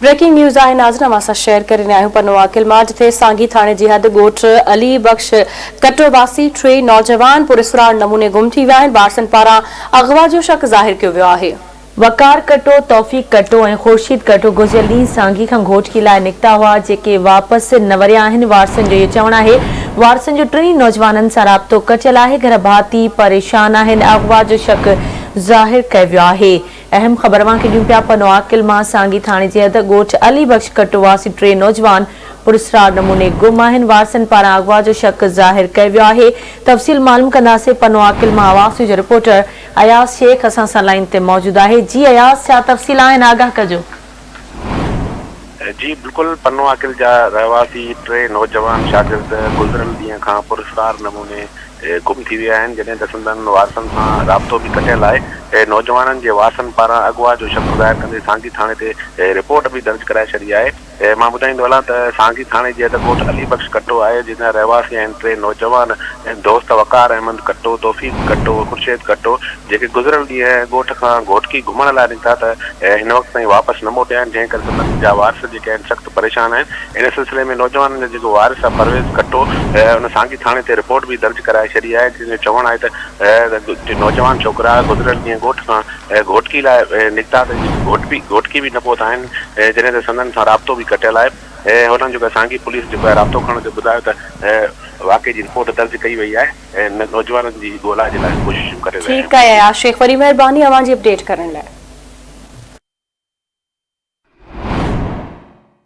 Breaking news آهي ناظرين اوهان سان شيئر ڪري رهيا آهيون پنوعاقل مان جتي سانگي ٿاڻي جي حد ڳوٺ علي بخش ڪٽو واسي ٽي نوجوان پراسرار نموني گم ٿي ويا آهن وارثن پاران اغوا جو شڪ ظاهر ڪيو ويو آهي. وقار ڪٽو، توفيق ڪٽو ۽ خورشيد ڪٽو گذريل ڏينهن سانگي کان گهوٽڪي لاء نڪتا هئا جيڪي واپس نه وريا آهن وارثن جو اهو چوڻ آهي وارثن جو ٽنهي نوجوانن سان رابطو ڪٽيل آهي گهر ڀاتي پريشان آهن اغوا جو شڪ ظاهر ڪيو ويو آهي اهم خبر اوهان کي ڏيون پيا پنوعاقل مان سانگي ٿاڻي جي حد ڳوٺ علي بخش ڪٽو واسي ٽي نوجوان پراسرار نموني گم آهن وارثن پاران اغوا جو شڪ ظاهر ڪيو ويو آهي تفصيل معلوم ڪنداسين پنوعاقل مان آواز نيوز جو رپورٽر اياز شيخ اسان سان لائين تي موجود آهي جي اياز ڇا تفصيل آهن آگاهه ڪجو. جي بلڪل پنو عاقل جا رهواسي ٽي نوجوان شاگرد گذريل ڏينهن کان پراسرار نموني گم ٿي ويا آهن جڏهن ته سندن وارثن سان رابطو به ڪٽيل آهي نوجوانن جي وارثن پاران اغوا جو شڪ ظاهر ڪندي سانگي ٿاڻي تي رپورٽ به درج ڪرائي ڇڏي آهي. مان ٻڌائيندو هلان ته سانگي ٿاڻي جي حد ڳوٺ علي بخش ڪٽو آهي جنهن جا رهواسي آهن ٽي نوجوان دوست وقار احمد ڪٽو، توفيق ڪٽو، خورشيد ڪٽو جيڪي گذريل ڏينهن ڳوٺ کان گهوٽڪي گهمڻ لاء نڪتا ته هن وقت تائين واپس نه موٽيا آهن جنهن ڪري سندن جا وارث جيڪي آهن سخت پريشان آهن ان سلسلي ۾ نوجوانن جو جيڪو وارث آهي پرويز ڪٽو ان سانگي ٿاڻي تي رپورٽ به درج ڪرائي ڇڏي آهي جنهن جو چوڻ آهي ته نوجوان ڇوڪرا گذريل ڏينهن ڳوٺ کان گهوٽڪي لاء نڪتا ته جيڪي گهوٽڪي به نه پهتا آهن جڏهن ته سندن سان رابطو به ڪٽيل آهي هوڏانهن جيڪو سانگي پوليس جيڪو آهي رابطو ڪرڻ تي ٻڌايو ته واقعي جي رپورٽ درج ڪئي وئي آهي ۽ نوجوانن جي ڳولا جي لاء ڪوششون ڪري رهيا ٺيڪ آهي آهيون. اياز شيخ وڏي مهرباني اوهان جي اپڊيٽ ڪرڻ لاء.